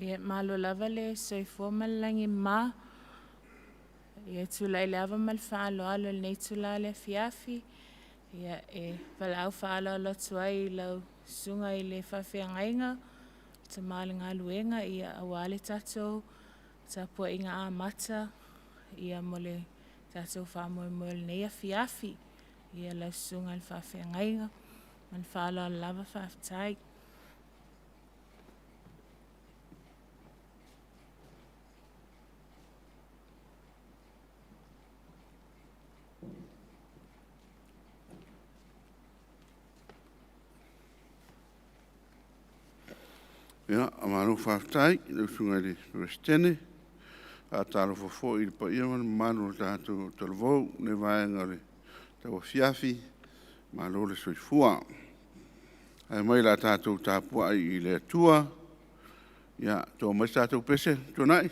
Ia, malo lava le soifua ma le lagi e mama. Ia, e tulai i le ava ma le faaaloalo i lenei itula o le afiafi, ia, e valaau faaaloalo atu ai i lau susuga i le faafeagaiga, le tama o le galuega aua le tatou tapuaiga amata mo le tatou faamoemoe o lenei afiafi. Lau susuga i le faafeagaiga, ma le faaaloalo lava faafetai. Ia, malo faafetai i lau Susuga i le Peresetene. E faatalofa foi i le paia ma le mamalu o le tatou talavou i lenei vaega o le tauafiafi, malo le soifua. Ae aumaia o le a tatou tapuai i le Atua. Ia, to mai se tatou pese Tuanai.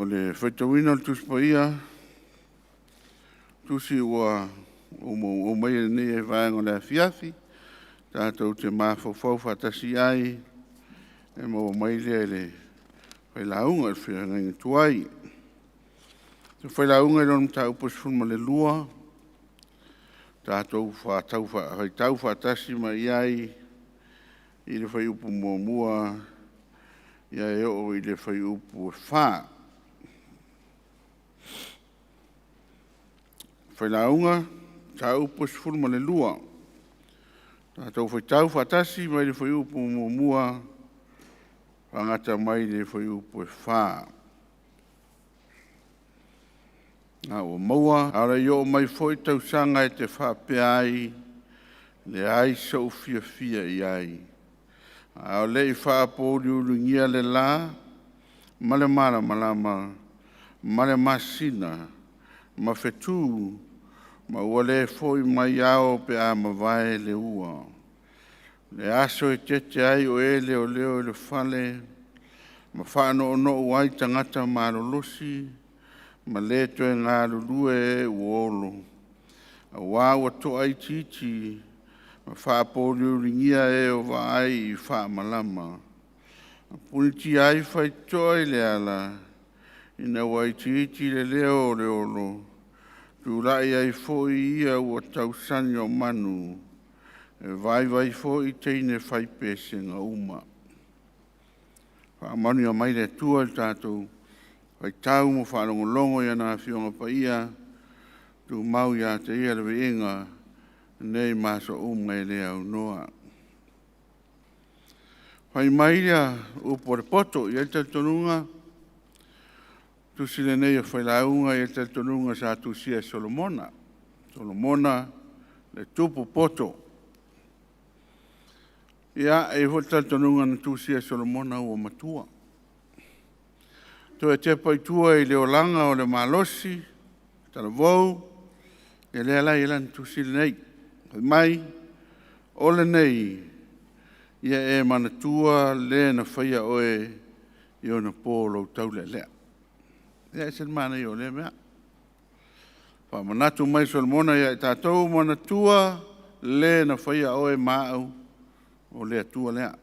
O le faitauina o le Tusi Paia, tusi ua ou aumaia i lenei vaega o le afiafi, tatou te mafaufau faatasi ai, e maua mai lea i le failauga, le feagaiga tuai. O le failauga i lona mataupu e 12, tatou faitau faatasi mai ai i le fuaiupu 1 e oo i le fuaiupu 4. Failauga, Mataupu 12. Tatou faitau faatasi mai le fuaiupu 1 faagata mai le fuaiupu 4. A ua maua a o le i oo mai foi tausaga e te faapea ai, leai sou fiafia i ai. A o le i faapouliuligia le la ma le malamalama ma le masina ma fetu ma ua le foi mai ao pe a mavae le ua. Le aso e tete ai o e leoleo i le fale ma faanoonou ai tagata malolosi ma le toe galulue e ua olo, auā ua toaitiiti ma faapouliuligia e o vaai i faamalama. Ma punitia ai faitotoa i le ala, ina ua itiiti le leo o le olo, tulai ai foi ia ua tausani o manu, e vaivai foi teine fai pesega uma. Faamanuia mai le Atua i le tatou faitau ma faalogologo i ana Afioga Paia, tumau ia te Ia le viiga nei ma aso uma e le aunoa. Fai mai ia upu a le poto, e i ai le talitonuga o le tusi lenei a Failauga, e i ai le talitonuga sa tusia e Solomona. O Solomona le tupu poto. Ia, e i ai foi le talitonuga na tusia e Solomona ua matua. Toe tepa i tua i le olaga o le malosi, talavou, ia lea la e i ai lana tusi lenei. Fai mai, “O lenei, ia e manatua le na faia oe i ona po o lou taulealea.” Ia e ese le manaia o lea mea. Faamanatu mai e Solomona ia i tatou, manatua le na faia oe ma au, o le Atua lea.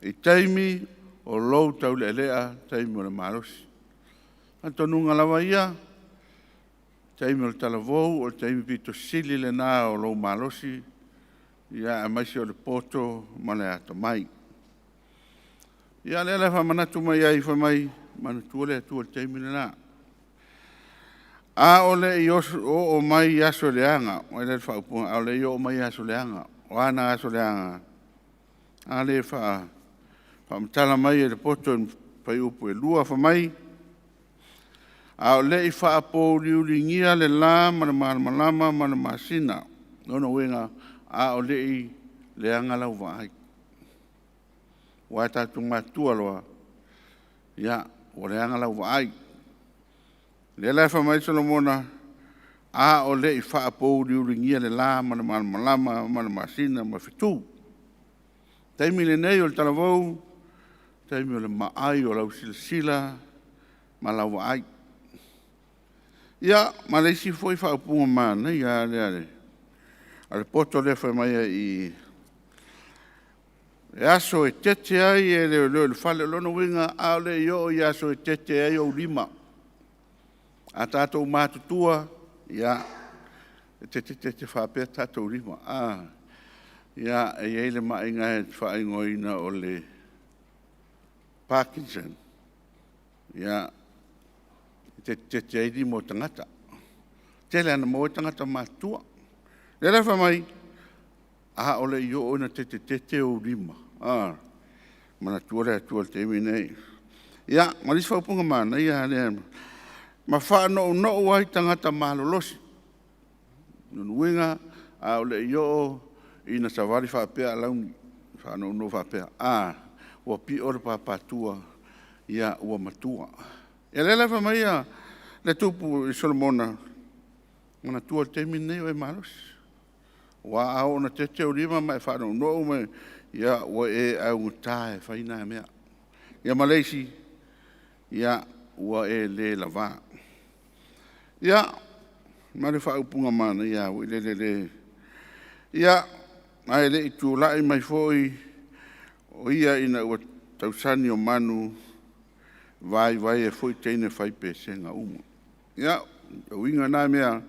I taimi o lou taulealea, taimi o le malosi. O le talitonuga lava ia, o le taimi o le talavou o le taimi pito sili lena o lou malosi, aemaise o le poto ma le atamai. Ia o lea la e faamanatu mai ai fai mai, manatua le Atua i le taimi lena. A o le i oo mai aso leaga, vaai la i le faaupuga, a o le i oo mai aso leaga. O a na aso leaga? A lea e faamatala mai e le poto i le fuaiupu 2 fai mai, a o le i faapouliuligia le la ma le malamalama ma le masina. O lona uiga, a o le i leaga lau vaai. Aua tatou te matutua loa, ia, ua leaga lau vaai. O lea la e fai mai Solomona, a o le i faapouliuligia le la ma le malamalama ma le masina ma fetu. O le taimi lenei o le talavou, o le taimi o le maai o lau silasila ma lau vaai. Ia, ma le isi foi faaupuga manaia lava lea a le poto lea fai mai ai i, le aso e tete ai e leoleo i le fale. O lona uiga, a o le i oo i aso e tete ai ou lima. A tatou matutua, ia, e tete tete faapea tatou lima. Ia, e i ai le ma'iga e faaigoaina o le Parkinson. Ia, e tete tete ai lima o tagata. E tele lava ina maua ai tagata matutua. O lea la fai mai, a o le i oo ina tete tete ou lima, manatua le Atua i le taimi lenei. Ia, ma le isi faaupuga manaia lava lea, ma faanounou ai tagata malolosi. O lona uiga, a o le i oo ina savali faapea alauni, faanounou faapea, a, ua pi'o le papatua, ia ua matua. Ia lea la e fai mai le Tupu i Solomona, manatua le taimi lenei o e malosi, aua a oo ina tete ou lima ma e faanounou ma e, ia ua e augata e fai na mea. Ia ma le isi, ia, ua e le lavā. Ia, ma le faaupuga manaia lava foi lele, ia, ae le i tulai mai foi o ia ina ua tausani o manu, vaivai ai foi teine fai pesega uma. Ia, o uiga na mea,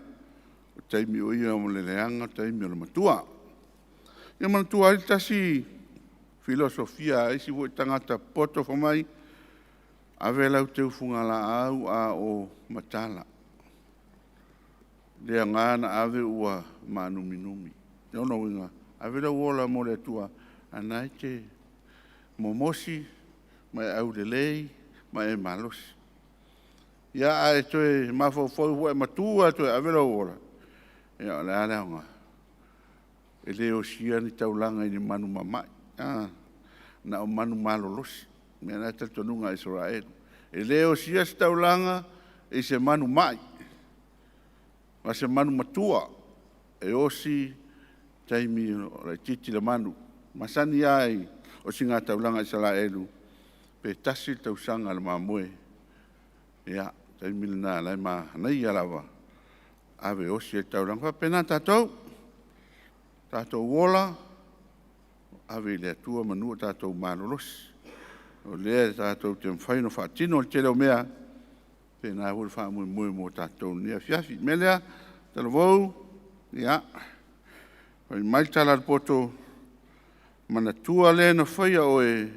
o taimi o ia o le leaga taimi o le matua. Ia manatua ai le tasi filosofia a isi foi tagata popoto fai mai, ave lau teu fugalaau a o matala, le aoga ona ave ua maanuminumi. O lona uiga, Ave lou ola mo le Atua, a o lena e te momosi ma e aulelei ma e malosi. Ia, a e toe mafaufau ua e matua toe ave lou ola, ia o le a le aoga? E le osia ni taulaga i ni manu mamai, na o manu malolosi. O le mea lena e talitonuga a Isaraelu, e le osia se taulaga i se manu mai, ma se manu matua, e osi taimi o laitiiti le manu. E masani lava i osiga taulaga a Isaraelu, pe tasi le tausaga o le mamoe, ia o le taimi lena o la e manaia lava, ave e osi ai le taulaga. E faapena tatou, tatou ola, ave i le Atua manu o tatou malolosi, o lea tatou te mafai ona faatino le tele o mea, e faapena foi le faamoemoe mo tatou i lenei afiafi. O le mea lea, talavou, ia, fai mai le tala a le poto, manatua le na faia oe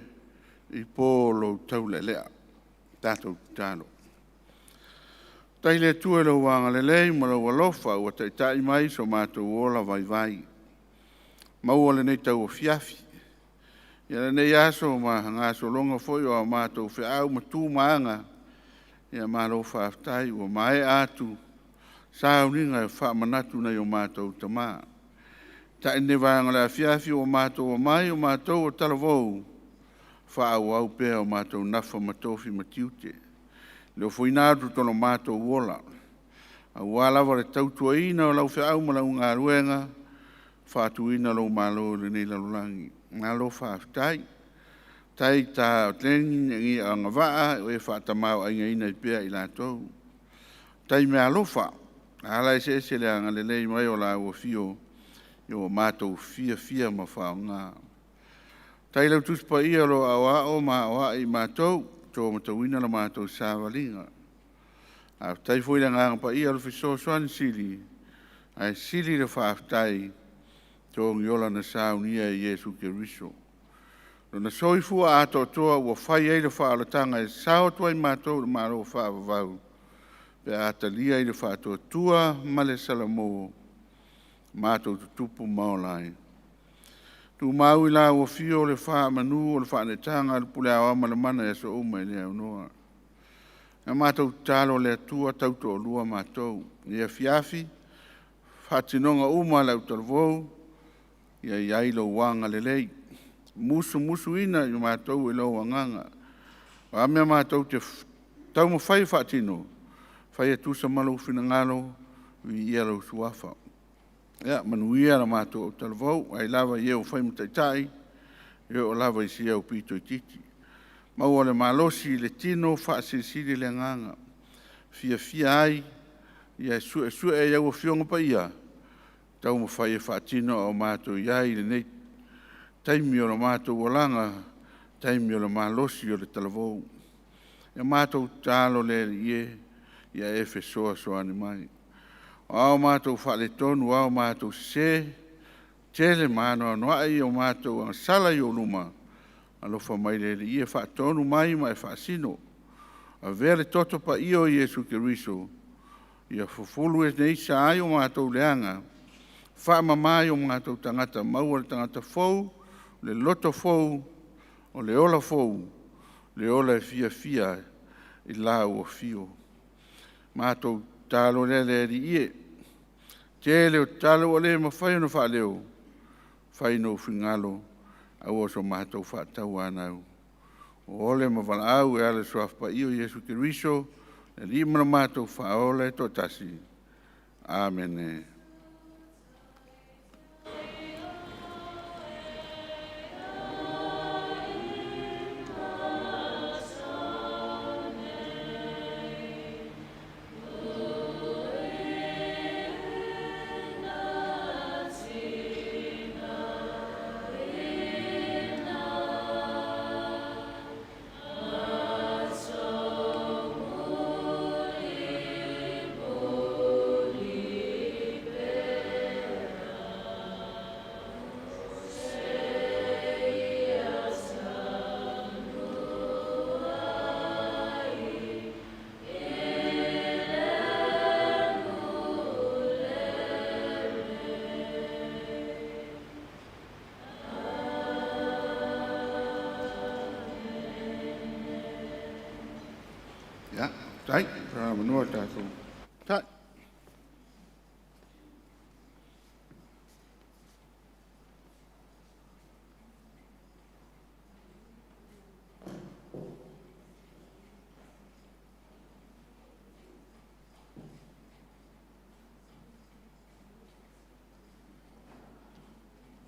i po o lou taulealea. Tatou tatalo. Faafetai i le Atua i lou agalelei ma lou alofa ua taitai mai so matou ola vaivai, maua lenei tauafiafi, ia lenei aso ma gasologa foi o a matou feau ma tu ma aga, ia malo faafetai ua maea atu sauniga e faamanatu i nai o matou tama. Tatai lenei vaega o le afiafi ua matou omai o matou o talavou, faaauau pea o matou nafa ma tofi ma tiute, le ofoina atu o lo matou ola, aua lava le tautuaina o lau feau ma lau galuega, faatuina lou malo i lenei lalolagi. Malo faafetai. Faafetai i agavaa ua e faatamaoaigaina ai pea i latou. Faafetai i meaalofa, ala eseese le agalelei mai o lau Afio ua matou fiafia ma faaaoga. Faafetai i lau Tusi Paia o lo o aoao ma aoai i matou, to matauina la matou savaliga. Faafetai foi i le Agaga Paia o le Fesoasoani Sili, ae sili le faafetai i togiola na saunia e Iesu Keriso. Lona soifua atoatoa ua fai ai le faaolataga e sao atu ai matou i le malo faavavau pe a talia i le faatuatua ma le salamo matou te tupu ma ola ai. Tumau i lau Afio le faamanu o le faaneetaga, le pule aoao ma le mana i aso uma e le aunoa. Na matou tatalo le Atua tautoalua matou i lenei afiafi, faatinoga uma a le autalavou, ia i ai lou agalelei, musumusuina i matou e lou Agaga. O a mea matou te taumafai e faatino, faia tusa ma lou finagalo, viia lou Suafa. Ia manuia le matou autalavou, mai lava i e ua fai ma taitai e oo lava i si aupito itiiti. Maua le malosi i le tino, faasilisili le agaga, fiafia ai e suesue e au Afioga Paia, taumafai e faatino a o matou i ai i lenei taimi o le matou olaga, taimi o le malosi o le talavou. Ia matou tatalo le Alii e, ia e fesoasoani mai. O a matou faaletonu, o a matou sese, tele ma anoanoai o matou agasala i ou luma, alofa mai le Alii e faatonu mai ma e faasino. Avea le toto paia o Iesu Keriso ia fufulu e sa ai o matou leaga, faamama i o matou tagata, maua le tagata fou, le loto fou, o le ola fou, le ola e fiafia i lau afio. Matou tatalo lea le Alii e, tele o tatalo ua le mafai ona faaleo, fai nou finagalo aua so matou faatauanau. O ole ma valaau e ala i le Suafa Paia o Iesu Keriso, le Alii ma lo matou Faaola e toatasi. Amene. Ia, faafetai mo le avanoa i le tatou Taitai.